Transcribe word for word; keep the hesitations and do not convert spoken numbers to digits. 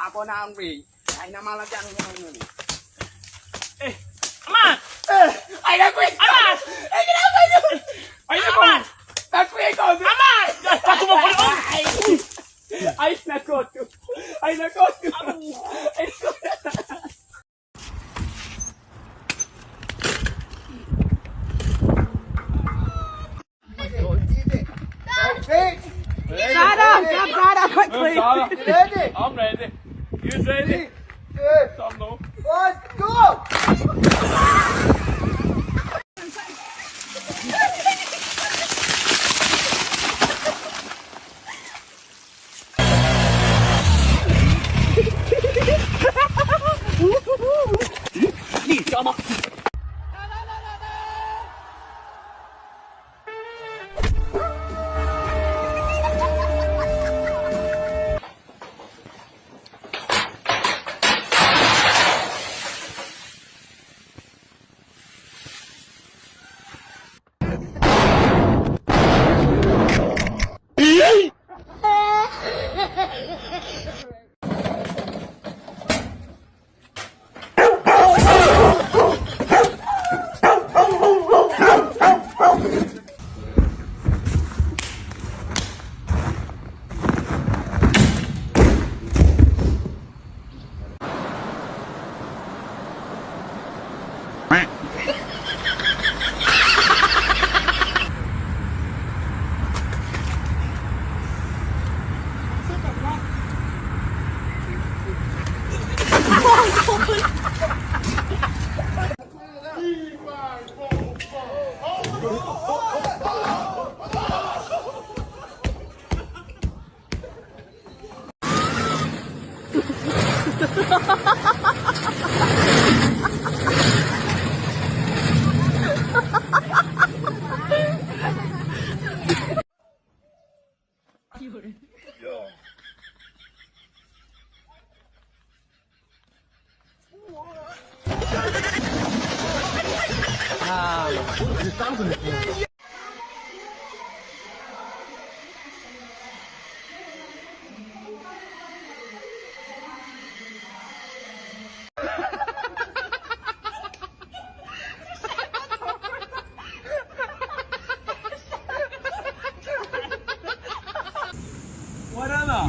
Ako na ang wi. Ay na mala jang mo ni. Eh, ama! Eh, ay na kwi. Ama! Ay na kwi. Ay na kwi. Ama! Na kwi ko. Ama! Ay na kwi. Ay na kwi. Ay na kwi. Shut up! Shut up! Quickly! Ready? I'm ready. You ready? Three, two, Tom, no. One, go! Wara na.